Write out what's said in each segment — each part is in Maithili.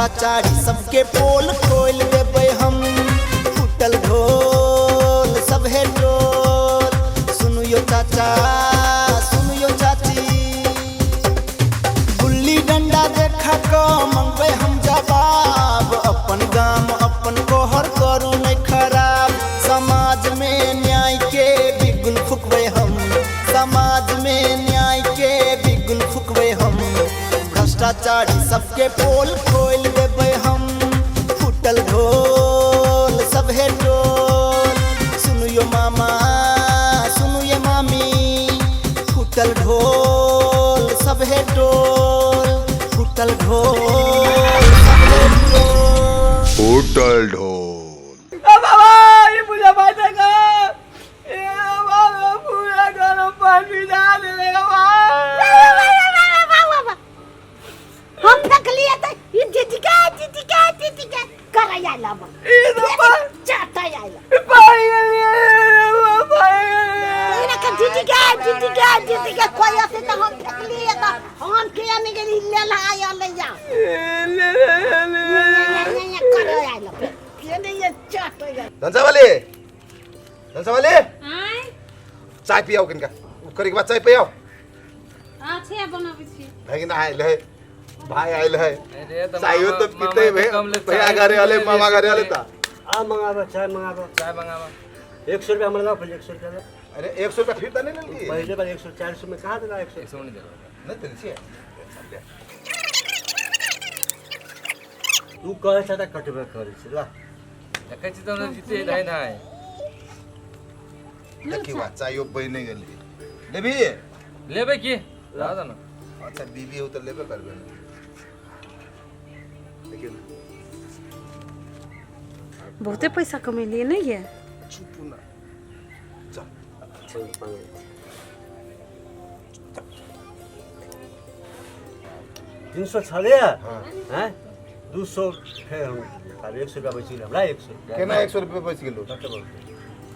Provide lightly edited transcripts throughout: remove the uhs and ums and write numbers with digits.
भ्रष्टाचारी सबके पोल खोल देबै हम। फूटल ढोल सभे टोल, सुनु यो चाचा सुनु यो चाची। गुल्ली डंडा देखा क मंगबै हम जवाब, अपन गाम अपन कोहर करू नहीं खराब। समाज में न्याय के बिगुल फुकबै हम, समाज में न्याय के बिगुल फुकबै हम। भ्रष्टाचारी सबके पोल खोल देबै हम, फूटल ढोल सभे टोल। सुनु यो मामा सुनु ये मामी, फूटल ढोल सभे टोल, फूटल ढोल सभे टोल। फूटल ढोल। बाबा ये पूजा पाठ का ये बाबा पूरा गरम पानी डाल दे बाबा। हम फेंकलिए तऽ ई झिझका झिझका झिझका करय आयल हम। ये तो चाटय आयल। पानी पानी। एना के झिझका झिझका झिझका कोई असे तऽ हम फेंकलिए तऽ हम किया नहि गेली लेल आयल या करय आयल फेर नहि ये चाटय आयल। धनसावाले, धनसावाले, आँय। चाय पियाओ किनका करे के बाद चाय पियाओ। अच्छे बनाबै छी। भगिना आयल है, भाई आयल है, अरे तो चायो मामा- तो पीते मामा भे के कम ले भैया चाय घरे वाले पीते मामा घरे वाले बेसी। ता आ मंगाबा, चाय मंगाबा। चाय मंगावा। 100 रुपया हमरा लाओ पहिले, 100 रुपया लाओ। अरे 100 रुपया फिर त नहीं लेलकी। पहिले बार 100 400 में कहाँ देला 100? 100 नहीं देलक। नहीं देने छियै। तू कहै छ तऽ कटबे करै छै ला। देखै छी तऽ जीते धाय धाय। देखियो आ चायो बनि गेलै। लेबी? लेबै की रह दे ना। अच्छा बीबी हो तऽ लेबे करबै ने। देखियौ ने। बहुते पैसा कमेलियै ने ये। चुप ना, चल। 300 छलैए। हाँ। हैं 200 फेर हम खाली 100 रुपया बचि गेल हमरा, 100 रुपया। केना 100 रुपया बचि गेलो?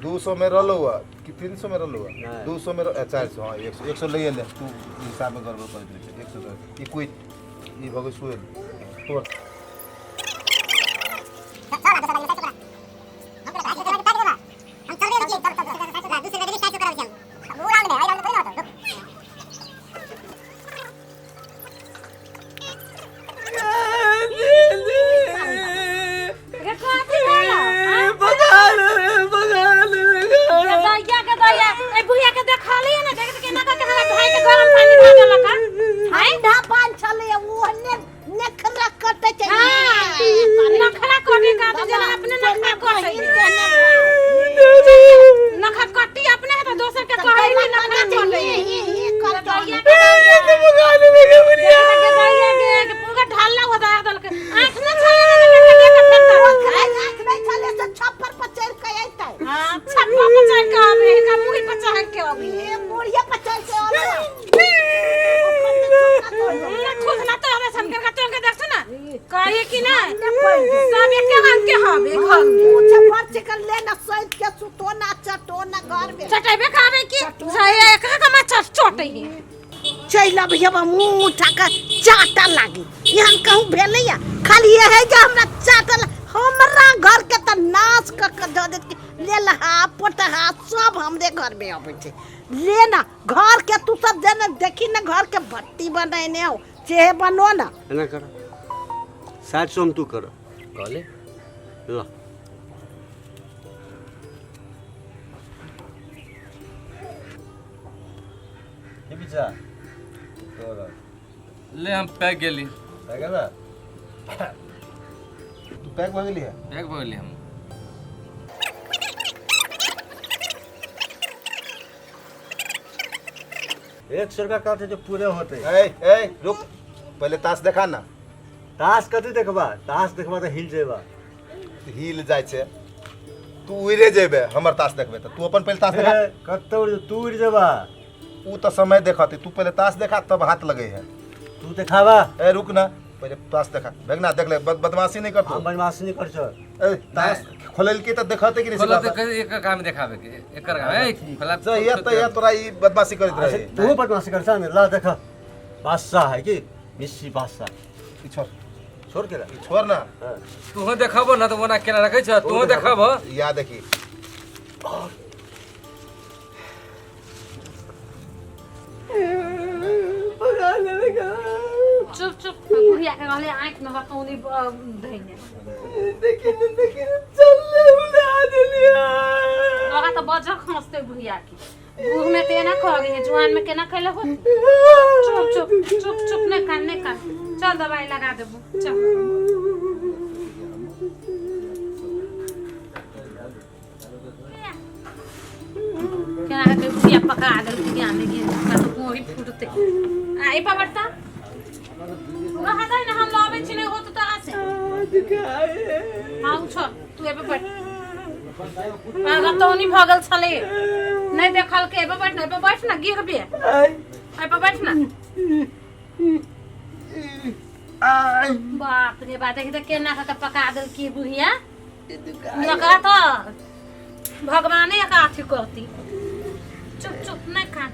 200 में रहलो हुआ कि 300 में रहलो हुआ? नहीं। 200 में 400। हाँ 100 100 ले ले, तू हिसाब में गड़बड़ कर देले। 100 ई कोई ई भगे सुएल तोर। रे कथी भेल? गदैया गदैया ए बुढ़िया के देखलिए ने, देख केना के हमरा भाई के गरम पानी धऽ देलक हन। ठंडा पान छलै ओहने नखरा कटै छै। हाँ, नखरा कटे का तो जेना अपने नखरा कटे, नखरा कटी अपने है तो दोसर के कहै कि नखरा कटे। गदैया गदैया के पूरा ढाला हो दे देलक, आंख न छले ने देख के देख फेंक। आँख नहि छलै से छप्पर पर चढ़ि के अयतै। हां, छप्पा पर चढ़ के आबे का, मुड़ी पर चढ़ के आबे? ए मुड़िया पर चढ़ि के आबै। थूथना तो हमें सन के तो के देखছ ना कहे कि ना सब एके रंग के हवे घर में। पूछे पर चिकन ले ना सैत के सुतो ना चटो ना घर में। चटेबे खाबे कि एक का मच्छर चोटे है। चलि अबिहे, मुँह उठा कऽ चाटऽ लागी। एहन कहूँ भेलैया? खाली इएह जे हमरा चाटऽ, हमरा घरके तऽ नाश कऽ कऽ दऽ देत। लेलहा पोटहा सब हमरे घरमे अबै छै। ले ना घरके तू सब जे ने देखी ने घरके भट्टी बनेने हो सेहे बनो ना। एना कर, 700 में तू कर। कहले। ल की विचार तोरा? ले हम पैक गेली। भए गेल? तू पैक भऽ गेली है? पैक भऽ गेली हम। 100 रुपया कहते जो पूरे होते। ए ए रुक, पहले ताश देखा ना। ताश कथी देखबा? ताश देखबा तऽ हिल जेबा। हिल जाइ छै, तू उड़े जेबे हमर ताश देखबे तऽ। तू अपन पहले ताश देखा। ए, कतौ उड़ि तू उड़ि जेबा। ऊ तऽ समय देखते, तू पहले ताश देखा तब हाथ लगे है। तू देखाबा। ए रुक ना, पहले ताश देखा भेगना, देख ले, बदमाशी नहीं कर तू। हम बदमाशी नहीं कर छो। ए ताश खोलल की तऽ देखते कि नहीं? खोला सिखा तऽ एकर काम देखाबे के एकर काम ए खोला। जहिया तहिया तोरा ई बदमाशी करैत अच्छा रहे। तू बदमाशी कर छा ने? ला देख, बादशाह है कि मिस्सी बादशाह। ई छोड़। छोड़ के ई छोड़ ना। तू देखबो ना त ओना केना रखै छ, तू देखबो। या देखी। चुप चुप, बुढ़िया के रहले आँख में बतौनी धइने। देखी न, देखी न, चल उड़ा देलिया। ओकरा त बजर खसते बुढ़िया के। बूढ़ में तो एना कह गई, जुआन में केना कैले हो। चुप चुप चुप चुप, नहीं कान नहीं कान, चल दवाई लगा देबो, चल। केना के बुढ़िया पका देल बुढ़िया में गेल, ओकरा तो गोही फूटते। आ ई पबड़ता रहा दे ना, हम लाबै छी नहीं होत तोरा से। हाँ उठ, तू एबे बैठ। रतौनी भऽ गेल छलै, नहीं देखल के। एबे बैठ ना, एबे बैठ ना, गिरबे। एबे बैठ ना। बाप रे बाप, देखी तऽ केना कऽ के पका देलकी बुढ़िया। एकरा तऽ भगवाने एकरा अथी करती। चुप चुप, नहीं खा।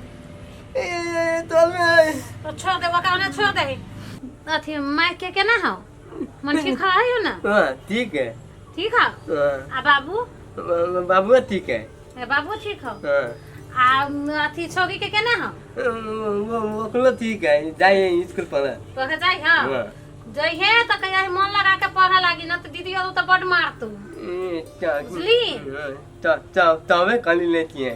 तो छोड़ दे ओकरा, ओने छोड़ दे। अथी माय के केना हौ, मन ठीक है ना? हाँ ठीक है। ठीक है? हाँ। आ बाबू? बाबू ठीक है। ए, बाबू ठीक हो? हाँ। आ अथी छोरी के केना हौ? ओकरो ठीक है, जाए स्कूल पढ़े। पढ़े जाइ? हाँ। हाँ। जइहे तऽ कहिया मन लगा के पढ़े लागी न तऽ दीदी तो बड मारतौ। बुझली? तबे कनी ले छियै।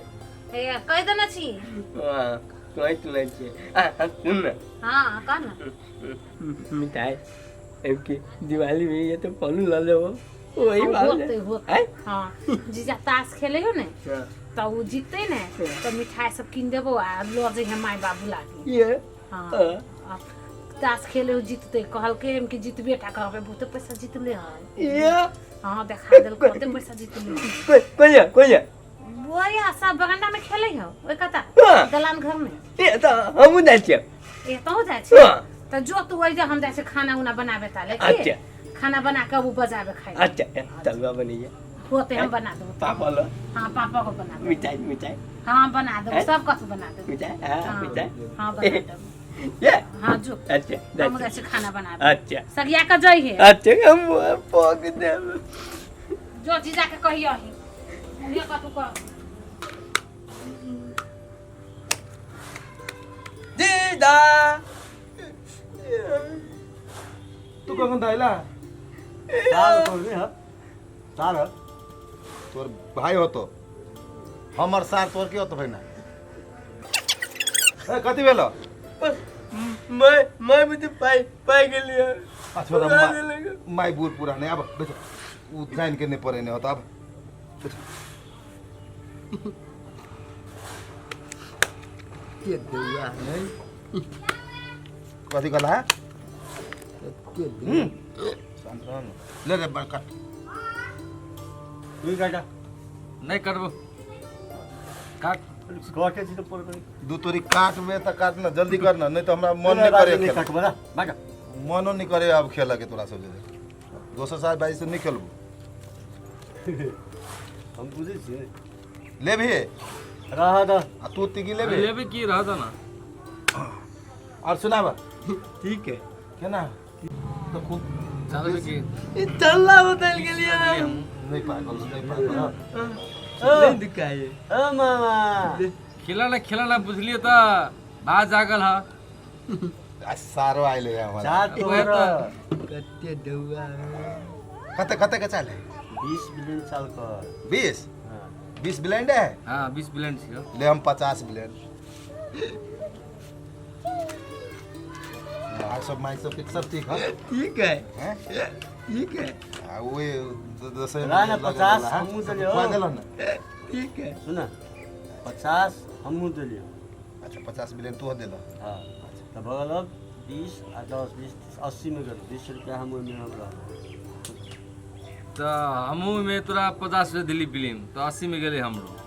हे कहि देने छी। हाँ, कहि तो छियै। आ सुन ना। हाँ कह ना। मिठाई एम की दिवाली में ये तो फल ला ले, वो वही बात होते है। होते। आय? हाँ, जीजा ताश खेले हो ने हाँ। तऽ ओ जीतते ने तऽ मिठाई सब कीन देबो आ लऽ जइहे माय बाबू लागी। ये हाँ। हाँ। आ ताश खेले हो जीतते, कहलकै हम कि जीतबे टा करबै, बहुते पैसा जीतले है। ये हाँ देखा देलकै, बहुते पैसा जीतले। कोई कोई कोई वही सब बरंडा में खेले हो ओहि कता। हाँ। दलान घर में। ये तो हमहूँ जाइ छियै। ए तोहू जाइ छी? हाँ। तऽ जो तू ओहि जे, हम जाइ छी खाना उना बनाबे ताले की। अच्छा। खाना बना के उ बजाबे खाइ। अच्छा, तलुआ बनैया। होते, हम बना देबो। पापड़। हाँ, पापा को बना देबो। मिठाई मिठाई। हाँ बना देबो। हैं? सब कथु बना देबो। मिठाई हाँ। हाँ। मिठाई। हाँ बना देबो। ये हाँ जो। अच्छा। हम जाइ जाइ छी। छी खाना बनाबे। अच्छा। सगिया के जइहे। अच्छा, हम पक देब। जो जीजा के कहियही, उहे कथु कर। जीजा। तू कखन आइला? साल तोर नहीं है, साल है। तोर भाई होतो, हमर सार तोर के होतो भाई ना। ए कथी भेलो? मैं मैं मुझे पाई पाई गेलियै। अच्छा, माय बूढ़ पुरान नहीं, अब बेचो। उ जान के नहीं पड़े नहीं होता, अब बेचो। के दैया है। कथी कहला है? के दैया। शांत रह ना। ले रे बड़ काट। तू काटा। नहीं करबो, काट। काटे छी तो पर करी। दू तोरी काट में त काट ना, जल्दी कर ना, नहीं तो हमरा मन नहीं करे नहीं खेल। काट बना बाटा। मनो नहीं करे अब खेला के तोरा सब जे। दोसर साल बाजी से नहीं खेलबो। हम बुझै छी। ले भी। रह द। आ तू तिगी लेबे? लेबे की, रह दो ना। और सुनाब। ठीक है। केना तो खूब चलबे की? ई तल्ला बदल गेलियै। नहीं पागल, नहीं पागल। नहीं दुखाए। ओ मामा। खेला ना, खेला ना, बुझलिए त बाज जागल ह। आ सारो आइले है हमारा। चार तोर। कते दौआ है। कते कते के चाल है? 20 बिलियन साल का। 20? हाँ। 20 ब्लेंड है? हाँ 20 बिलियन छियो। ले हम 50 ब्लेंड। आ सब माइक सब सब ठीक है? ठीक है। हैं? ठीक है। आ ओए दसै ना, ना, 50 हमहूँ देलियौ। खुआ देलहुँ ना। ठीक है। सुन, 50 हमहूँ देलियौ। अच्छा, 50 बिलियन तू देलह। हाँ, तऽ भऽ गेल अब 20 आ 10 20 30 80 में गेल 20 रुपया हम ओहिमे हम रहल। त हमहूँ में तोरा 50 रुपया दिली बिलियन त 80 में गेलै हमरो।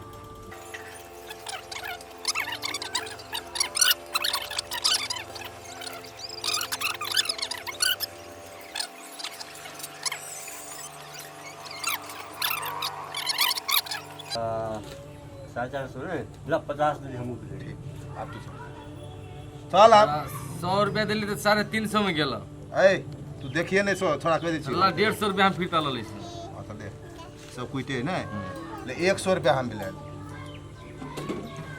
450 ने ल 50 देली हमहूँ देली। ठीक, आब तू चल, चल आब। 100 रुपया दिली त 350 में गेल। ए तू तू देखिए नहीं सो थोड़ा कह दै छी। ला 150 रुपया हम फिरता लऽ लै छी। हाँ तऽ ले सब कुइटे है ने ले 100 रुपया हम मिला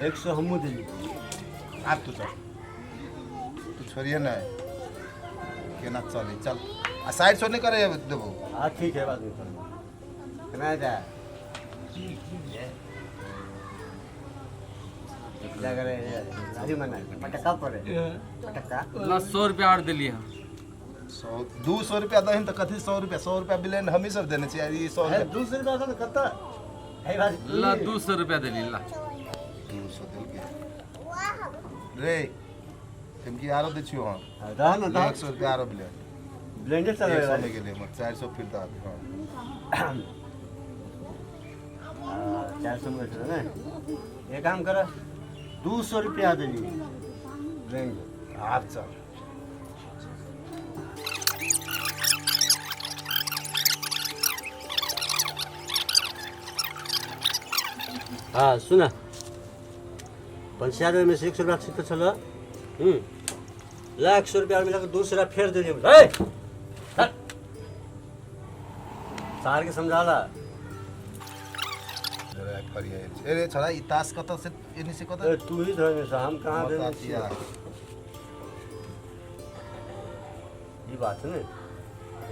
100 हमहूँ देली। आब तू चल, तू छोड़िए नहीं केना चले चल आ साइड सो नहीं करे देबो। हाँ ठीक है बात नहीं करना केना जा पटक्का पड़े पटक्का। ला 100 रुपया और देलियै हम। 100 200 रुपया दहिन तऽ कथी 100 रुपया 100 रुपया बिलेन हमही सब देने छियै ई 100 रुपया 200 रुपया दो कत है बात। ला 200 रुपया देली ला 200 देलकै रे तुम की आरो दै छियौ हम। दह न दह 100 रुपया आरो बिलेन ब्लेंडर चलावे 100 में गेलै हमर 400 फिर दऽ दे। हाँ 400 में गेलै ने। एक काम कर 200 रुपया देली ब्लेंडर। आब चल हाँ सुन 95 में से 100 रुपया छिटो छल ला 100 रुपया मिला के 200 रुपया फेर देली। सार के समझाला अरे छोरा ई तास कत से एनी से कत ए तू ही धरने से हम कहाँ देने छियै। ई बात है ने।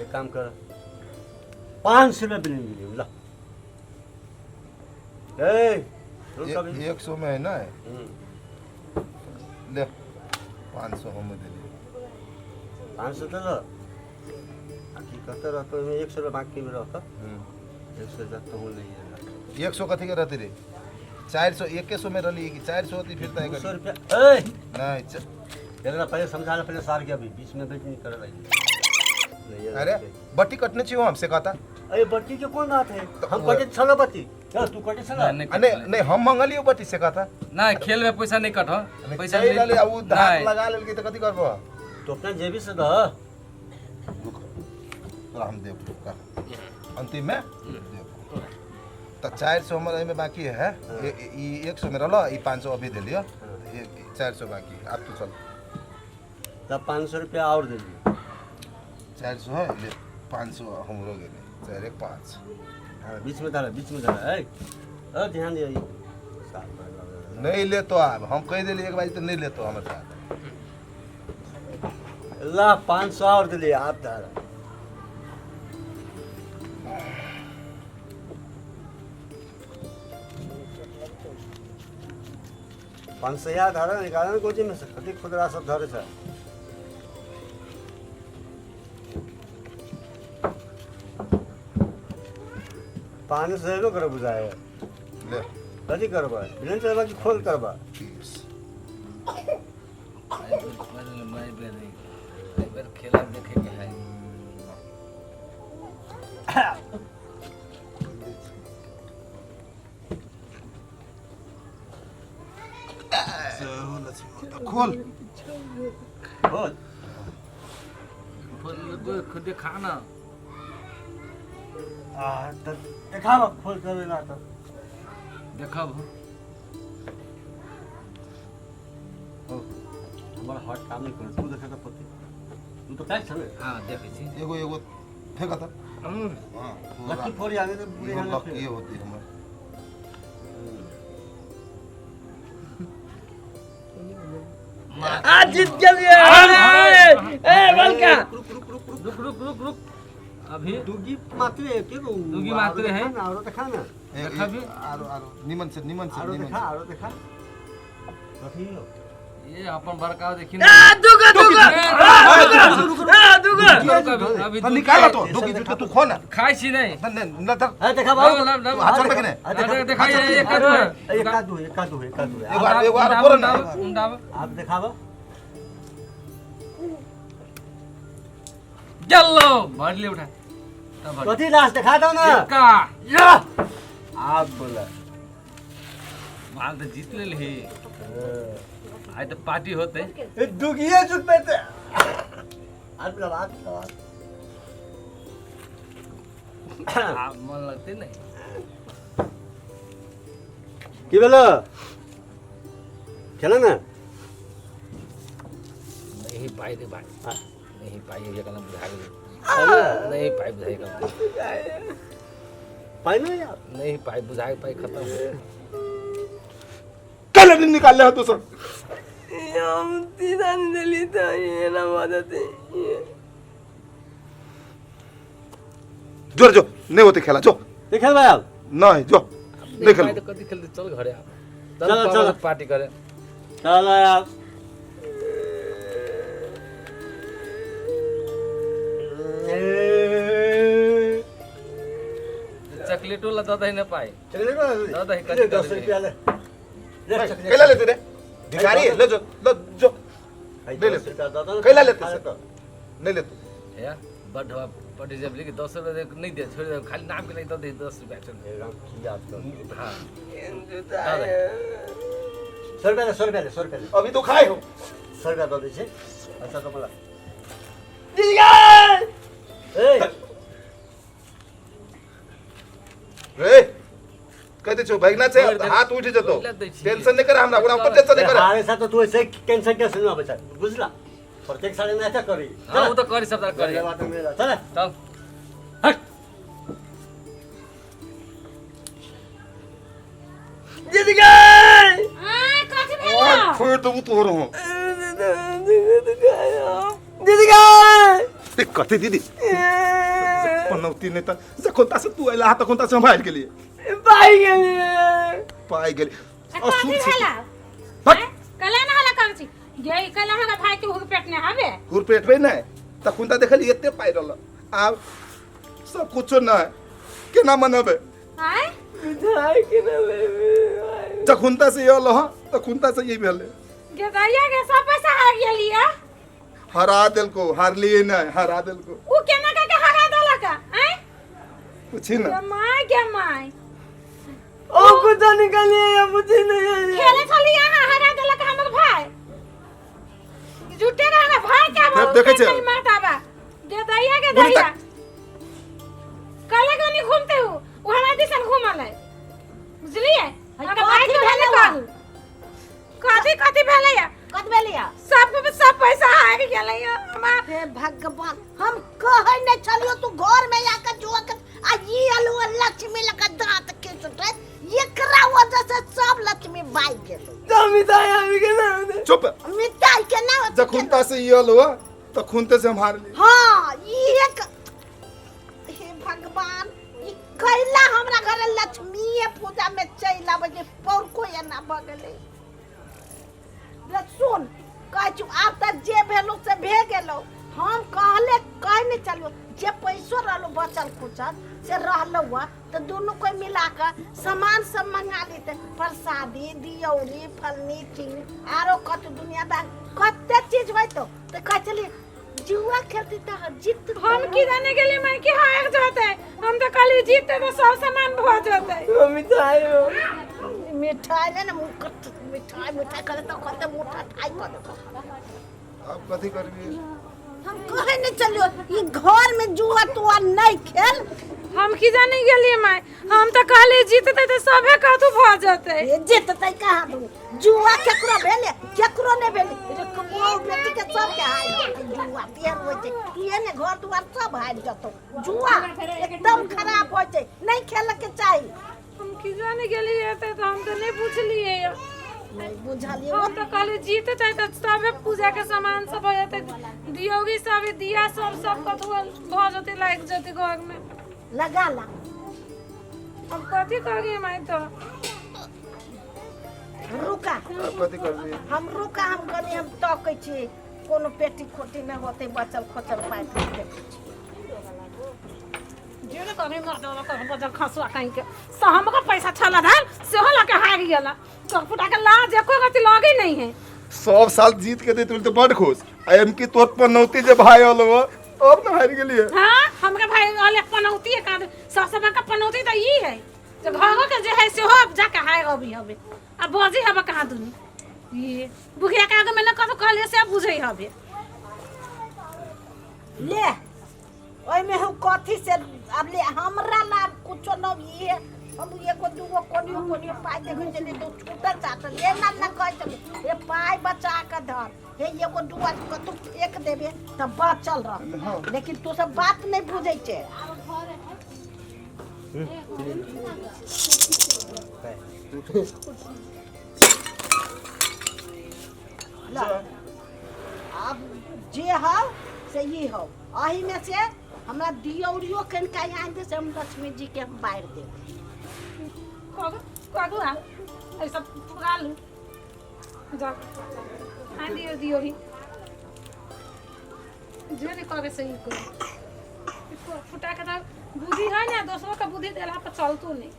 एक काम कर 500 रुपया बिल मिली ला। ए 100 में है ना ले 500 हम देली 500 तो लो की कहते रहतो 100 रुपया बाकी में रहता 100 रुपया तो नहीं है। 100 कथी के रहते रे 400 100 में रहली कि 400 होती फिर तय कर 200 रुपया। ए नहीं देखना पहले समझा ले पहले सार के अभी बीच में बीच नहीं कर रही। अरे बट्टी कटने छियो हमसे कहता। अरे बट्टी के कौन बात है हम कटे छलो बट्टी चल तू कटे छलो नहीं नहीं हम मंगलियो बट्टी से कहता नहीं खेल में पैसा नहीं कट पैसा नहीं ले उ धाक लगा लेलके त कथी करबो तो अपना जेबी से द रुक तोरा हम देब अंतिम में देब त 400 हमर एमे बाकी है ई 100 में रहल ई 500 अभी देलियो 400 बाकी है। अब तू चल तब 500 रुपया और दे दियो 400 है ले 500 हमरो गेले 4 1 5। हां बीच में डाला ए ओ ध्यान दियो नहीं ले तो अब हम कह देली एक बार तो नहीं ले तो हमर साथ ला 500 और दे लिया आप धारा पाँच सौ यार धारा निकाला कोची में से कति खुदरा सब धरे छ। पानी से हेबे करे बुझाए ले कथी करबा बिलन चलबा कि खोल करबा खेला देखे के है। खोल खोल खोल खुद खाना आ त देखाब खोल कर ना त देखब ओ हमर हार्ट काम नहीं करे तू देखे त पति तू तो काज छने। हां देखै छी एगो एगो फेंक त। हां लक्की फोड़ी आने तो पूरे लक ये होती हमर आ जीत गेलिए। ए बलका रुक रुक रुक रुक रुक रुक रुक अभी दुगी मात्रे के गो दुगी मात्रे है आरो देखा ना देखा भी आरो आरो निमन से निमन से आरो निमन देखा आरो देखा कथी हो ये अपन बड़का देखी ए दुगो दुगो ए दुगो अभी तो निकाल तो दुगी जुट तू खो ना खाइ छी नहीं न त ए देखा बाबू हाथ छोड़ के ने देखा एक एक का दू एक का दू एक का दू एगो आरो एगो आरो बोल ना आप देखाबो चलो भर ले उठा कथी लास्ट दिखा दो ना का या आप बोला माल तो जीत ले ही आज तो पार्टी होते ए दुगिए जुट पे ते आप बोला आप आप मन लगते नहीं की बोलो खेला ना नहीं पाई रे भाई नहीं पाई ये कलम बुझा गेल। नहीं पाइ बुझाइ करतै। पाइ नहीं यार। नहीं पाइ बुझाइ, पाइ खत्म हो। कल निकाल ले तू सब। हम 3 आदमी देली तऽ एना भऽ जेतै। जो जो, नहीं होते खेला, जो। नहीं खेलबै आब? नहीं, जो नहीं पाइ खेल। तऽ कथी खेलतै? चल घरे आब। चल, चल चल। चल, पार्टी करे। चल आब। चॉकलेटो ला दऽ दही ने पाइ। चॉकलेट दऽ दही, कथी 10 दऽ रुपया ले ले, चॉकलेट। कैला लेते रे भिखारी है, ले जो, ले जो। ले ले। ले। कैला लेते से? नहीं लेते। हे बड बड जब लेकिन 10 रुपया नहीं दे, छोड़ दे, खाली नाम के लिए दऽ दे 10 रुपया, चल। की याद कर। हाँ। 100 रुपया ले, 100 रुपया ले, 100 रुपया ले। अभी तो खाए हो। 100 रुपया दऽ दै छै। अच्छा तऽ बोला। जीत गए। ए। रे कहते छौ भागना छै, छोड़ दे। हाथ उठ जतो। छोड़ दै छी। टेंशन नहीं कर हमरा, ओकरा ऊपर टेंशन नहीं कर। हारे साथ तो तू ऐसे टेंशन कैसे नहीं आबै छै, बुझला? प्रत्येक साल में ऐसा करी। हाँ, वो तो करी, सब करी। बात में चल। चल हट। जीत गए। आ कथी भेलो? छोड़ दबू तोर हो। जीत गए। ए कथी दीदी पनौती नहीं त जखन से तू अइला तखन से हम हारि गेलियै। पाइ गेलियै। पाइ गेली। आ कथी भेला? हट। कला ना हला काम छी गे, कला हमरा भाई के हुर पेट ने हवे। घुरपेट पे नहीं, तखन त देखली एते पाइ रहल, आब सब कुछो नहीं, केना मनबे? आय। मिठाई केना लेबै? जखन से अल हँ तखन से यही भेलै। गे दैया गे, सब पैसा हार गेलियै। हरा देलको, हारलियै नहीं, हरा देलको। उ केना के के हरा देलक आय? पूछी ना। गे my, गे my. ओ कुछ निकालिए या मुझे नहीं आया। खेले छली अहाँ, हरा देलक हमर भाई। झूठे रह ना भाई के। फेर देखै छै। माताबा गे दैया, गे बोली दैया। तक। कले गनी घूमते हो, उ हमरा दिसन घूमल है, बुझलिए? हमरा भाई कथी के भेले भेलै बा? कहू, कथी कथी भेलै या? कत भेलैया? सब सब पैसा हार गेलै या हमरा। हे भगवान, हम कहै नहि छलियो तू घर में आके जुआ के आ ई अलू लक्ष्मी लगा दांत खींचते, एकरा वजह से सब लक्ष्मी बाई गेलै। तो मिठाई आबि गेलै। चुप। मिठाई केना होतै? जखन से ई अल हो तखन से हम हारली। हाँ, ई एक हे भगवान, ई कैला हमरा घर लक्ष्मीए पूजा में चलि आबै जे पौरको एना भऽ गेलै। ले सुन, कहै छी आब तऽ जे भेलो से भे गेलो। हम कहले कहि नहि चलियो, जे पैसो रहलो बचल खुचल से रहलो हुआ तऽ दुनू कोइ मिला कऽ सामान सब मंगा लेते, प्रसादी, दियौरी, फलनी चिन्नी, आरो कत दुनियादार कते चीज होइतो। तऽ कहै छलियै जुआ खेलती तऽ जीत। हम की जाने गेली मैं कि हार जेतै। हम तऽ कहली जीतते तऽ सब सामान भऽ जेतै। ओ मिठाई हो। मिठाई ले ने, मुँह कट मिठाई मिठाई करे तऽ कहते मुँह ठठाई कऽ देबो। अब कथी करबी? हम कहे नहीं चलियो ई घर में जुआ तुआ नहीं खेल। हम की जाने गेलियै माय, हम तऽ कहली जीतते तऽ सभे कथू भऽ जेतै। ए जीतते कहाँ दू? जुआ केकरो भेले? केकरो नहीं भेले रे। बहु बेटी के सबके हारि जेतै। जुआ तेहन होइ छै, तू ने घर दुआर सब हारि जतौ। जुआ एकदम खराब होइ छै, नहीं खेले के चाही। हम की जाने गेलियै एते, तऽ हम तऽ नहि बुझलियै। नहीं बुझलियै। हम तऽ कहली जीतते तऽ सभे पूजा के सामान सब भऽ जेतै, दियौरी सब, दिया सब, सब कथू भऽ जेतै, लागि जेतै घर में। लगा ला। हम कथी करियै माय तऽ? रुका। अब कथी करबी? हम रुका, हम कनी हम तकै छी, कोनो पेटी खोटी में होतै बचल खोचल पाइ, देखै छी। जे ने कभी मर दो कभी बजल खसुआ कहीं के हमको पैसा छला धान सेहो लके हार गेला। तो फुटा के लाज एको गति लगे नहीं है। सब साल जीत के देते तो बड़ खुश I am की तोर पनौती जे भाई अल हो तब न हारि गेलियै। हाँ, हमके भाई अले पनौती है का? सबसे बड़का पनौती तो ई है जो घरों के जे है सेहो अब जाके हार अभी हबे। अब बजी हबे कहाँ दुनी, ये बुढ़िया के आगे में न कथो कहलिए से बुझै हबे। ले, ओहिमे हम कथी से अब ले, हमरा ला कुछो न। ये हम एगो दूगो कोनियो कोनियो पाइ देखै छलियै तऽ छूटल चाटल एना ना कहै छलियै हे पाइ बचा कऽ धर हे एगो दूगो कतौ फेक देबे तऽ बचल रह लेकिन तू सब बात नहि बुझै छै ल आब जे हौ से ई हौ एहिमे से हमरा दियौरियो कनिका आनि दे से हम लक्ष्मी जी के हम बारि देब कगू कगू आ एहि सब पुरा लू जाओ आ दियो दियोरी जे नहीं करे से ही करो फुटा के तो बुद्धि है ना दोसरों का बुद्धि देला पर चलतो नहीं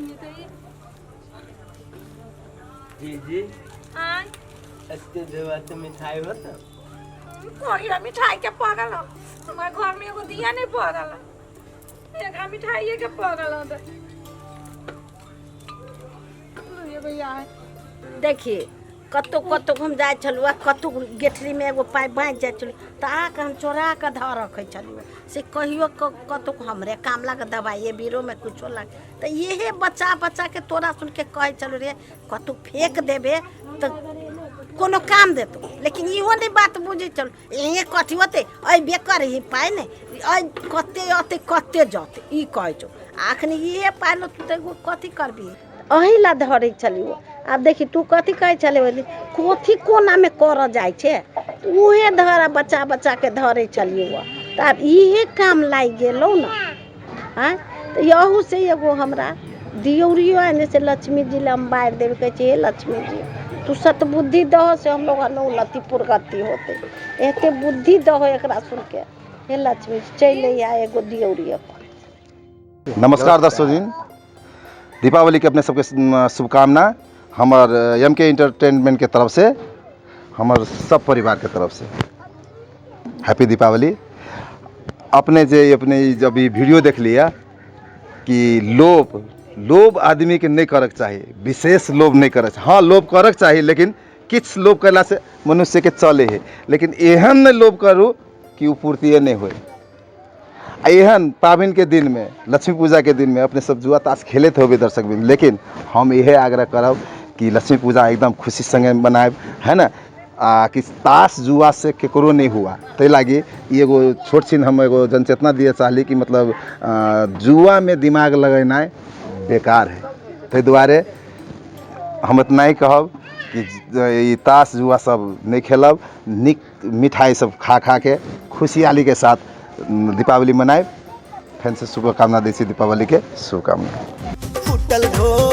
ये तो ये जी जी आय एते देवा तो मिठाई होत कोई मिठाई के पागल हो हमारे घर में एगो दिया नहीं पागल है एक मिठाई के पागल हो तो ये भैया है देखिए कतहु कतहु हम जाइ छलहुँ आ कतहु गेठलीमे एगो पाइ बाँचि जाइ छलहुँ तऽ आके हम चोरा कऽ धऽ रखै छलियै से कहियो कतहु हमरे काम लागत दबाइए बीरोमे किछो लाग तऽ इहे बच्चा बच्चाके तोरा सुनके कहै छलहुँ रे कतहु फेक देबे तऽ कोनो काम देतौ लेकिन इहो नहि बात बुझै छलहुँ इहे कथी होतै अयबे करही पाइ नहि अइ कते अतै कते जतै ई कहै छौ आ अखन इहे पाइ लऽ तू तऽ एगो कथी करबिही एहि लए धरै छलियौ आब देखी तू कथी कहै छलै ओहि दिन कथी कोनामे करऽ जाइ छै उहे धर बच्चा बच्चाके धरै छलियौ तऽ आब इहे काम लागि गेलौ ने आँय तऽ अहूसँ एगो हमरा दियौरियो आनि से लक्ष्मी जी लए हम बारि देबै कहै छियै हे लक्ष्मी जी तू सतबुद्धि दहो से हम लोग उन्नति पुरगति होतै एते बुद्धि दहो एकरा सुनके हे लक्ष्मी जी चलि अइहा एगो दियौरी अपन। नमस्कार दर्शक जी, दीपावली के अपने सबके शुभकामना हमर एम के एंटरटेनमेंट के तरफ से, हमर सब परिवार के तरफ से हैप्पी दीपावली। अपने जे अपने ई जब ई वीडियो देख लिया कि लोभ लोभ आदमी के नहीं करक चाही, विशेष लोभ नहीं करक चाही। हाँ लोभ करक चाही, लेकिन किछु लोभ कयला से मनुष्य के चले है, लेकिन एहन नहीं लोभ करू कि ओ पूर्तिए नहीं होए। आ एहन पाबनिके दिनमे, लक्ष्मी पूजाके दिनमे अपने सब जुआ ताश खेलैत होबै दर्शक बिंद, लेकिन हम इहे आग्रह करब कि लक्ष्मी पूजा एकदम खुशी संगे मनायब, है ना। आ कि ताश जुआ से केकरो नहीं हुआ, ताहि लागी ई एगो छोट छिन हम एगो जनचेतना दिए चाहली कि मतलब जुआमे दिमाग लगेनाइ बेकार है। ताहि दुआरे हम इतना ही कहब कि ई ताश जुआ सब नहीं खेलब, नीक मिठाई सब खा खा के खुशहाली के साथ दीपावली मनायब। फेर से शुभकामना दै छी, दीपावली के शुभकामना। फूटल ढोल